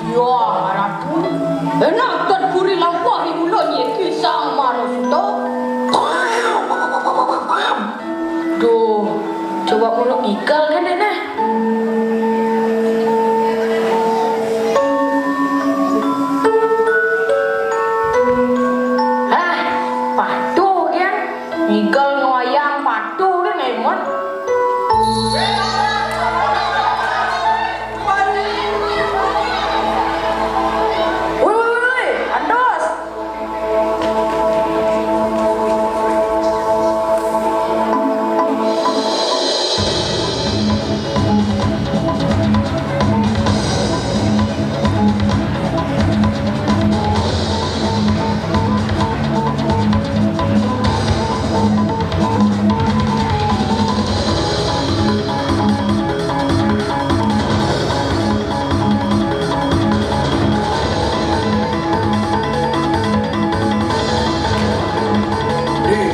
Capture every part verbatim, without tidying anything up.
Ya, Ratu. Enak ket puri lampah di mulut ye kisah manusia. Duh, coba mulut igal kan, Nenek? Hah, patuh kan? Igal ngwayang patuh kan, Emon? Woi, woi, woi, andos. Deh,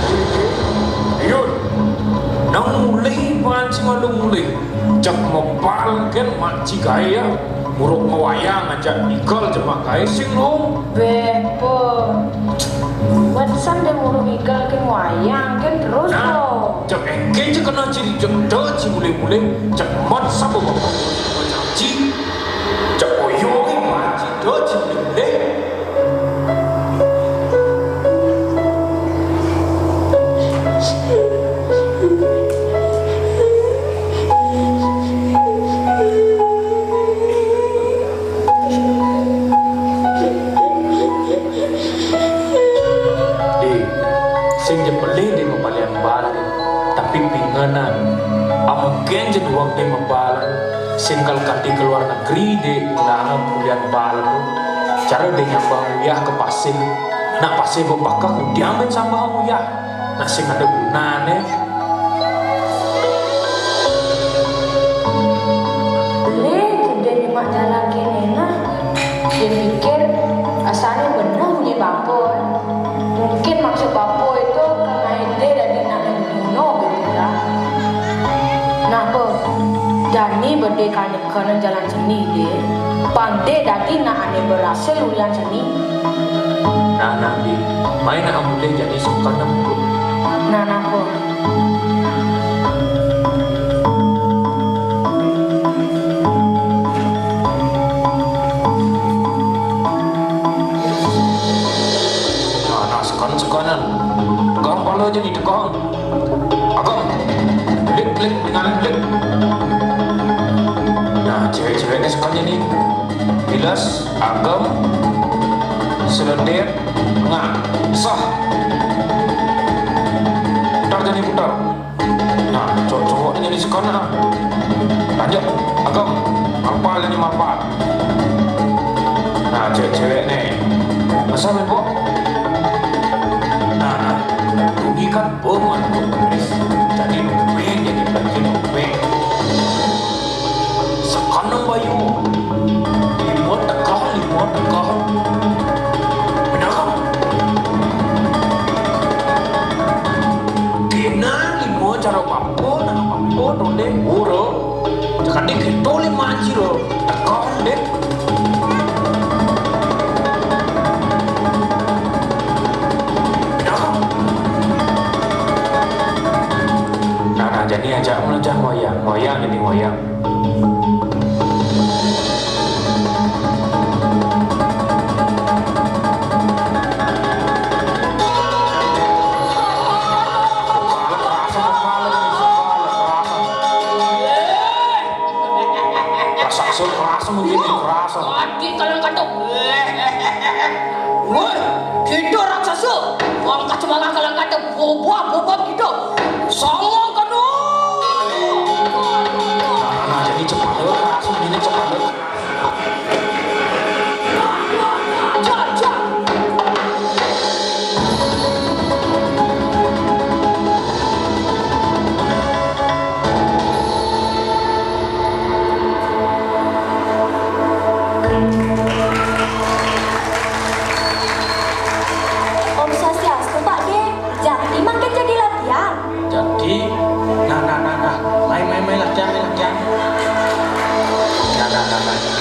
deh, deh. Ayun, nang mulih, mancing ada mulih. Cak mebal kan makci gaya. Muruk ngwayang aja igal jemak gaya sing no. Bepo. Buat san deh muruk igal kan wayang kan terus. Nah, lo. Cak engke cak kena ciri cak de ci mulih-mulih. Cak mat sabo bapak. Cak ci. Cak oyo kan makci de ci mulih-mulih. Dek, sing je pelih dek mebalian bal, tapi pingenan. Amun ken je duweg dek mebal, sing kal kati ke luar negeri dek ngundangan kuliah bal tu. Cara dek nyambah uyah ke pasir. Nak pasir bebakak udiang ben sambah uyah. Nak sing ada gunane. Le, kuda nyemak jalan kene nah. Dia pikir, asane bener punya bapa. Mungkin maksud bapa itu karena dia dari nak bunuh gitu ya. Napa? Jani bede kane kene jalan seni de. Pang de dadi nak ane berhasil ulian seni. Nah, nah, Bi. Main nak amule jani sungkan nak mulu. Nah, napa? Nah, nah, sekan-sekanan. Tegang pala je ni, tegang. Agam. Klik, klik, dengan klik. Nah, cewek-cewek ni sekan je ni. Bilas, agam, seledek, ngah. Sah. Putar je ni, putar. Nah, cowok-cowok ni jadi sekolah. Lanjut, agam, malpal ni malpal. Nah, cewek-cewek ni. Masa main pok? Nah, nah. Rugi kan peman tu, Chris. Jadi nuping, jadi banjir nuping. Sekanang bayu. Lima tekah, lima tekah. Benar kan? Kena lima cara bapa, nak bapa toleh ura. Cakap dek kita lima anjir. Tekah dek. Benar kan? Nah, nah, jadi ajak mula jah ngoyang. Ngoyang jadi ngoyang. Raksasa kerasa mungkin kerasa. Mati kalian kata. Woi, kita raksasa. Wong kacamata kalian kata bobot, bobot kita. Sama kena. Nah, nah, jadi cepat dulu, langsung ini cepat dulu. Jar, jar. Om Swastiastu, Pak De. Jati mangkin jadi latihan. Jati.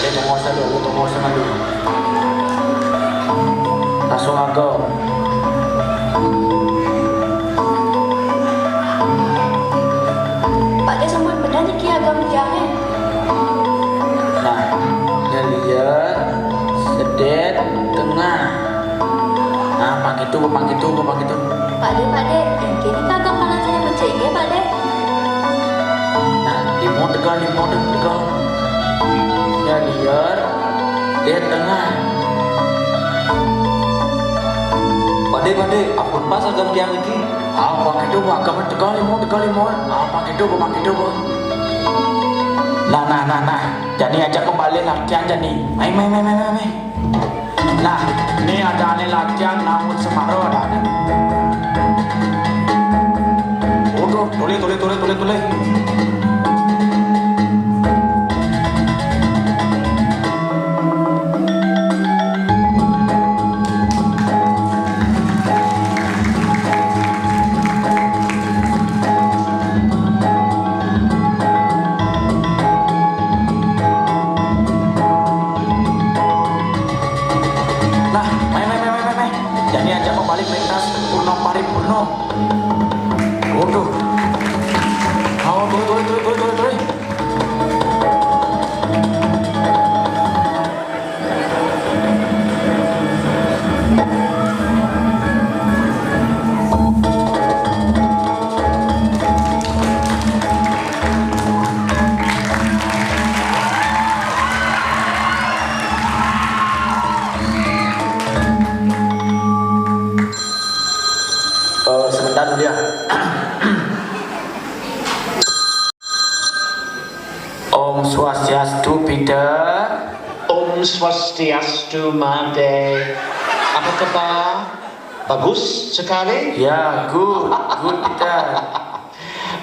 Tunggu saja dulu, tunggu saja dulu. Langsung agam. Pak Dé, sampun bener niki agam tiangé? Nah, ngeliat, sedet, tengah. Nah, pakitu, pakitu, pakitu. Pak Dé, Pak Dé, engké nika agam panacéné becik nggih, Pak Dé. Nah, lima tegal, lima tegal. Ya liar, dia tengah. Pak Dé, Pak Dé, ampun pas agam tiang niki. Ah, pakitu, agam tegal lima, tegal lima. Ah, pakitu, pakitu. Nah, nah, nah, nah. Jani ajak kembali latihan jani. Mai, mai, mai, mai, mai, mai. Nah, ini ada ane latihan namun semaro ada ane. Waduh, tuli, tuli, tuli, tuli, tuli. Nah, mai, mai, mai, mai, mai, mai. Jani ajak pabalik pentas Purno Paripurno. Waduh. Oh, tuli, tuli, tuli, tuli, tuli, tuli. Eh, sebentar dulu ya. Om Swastiastu, Peter. Om Swastiastu, Made. Apa kabar? Bagus sekali? Ya, good. Good, Peter.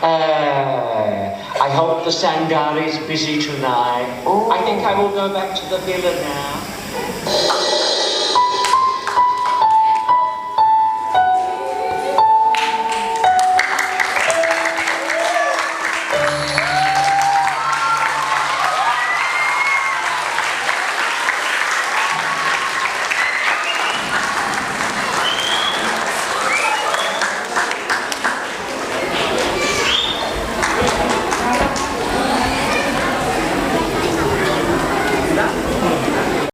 Uh, I hope the Sanggar is busy tonight. Oh. I think I will go back to the villa now.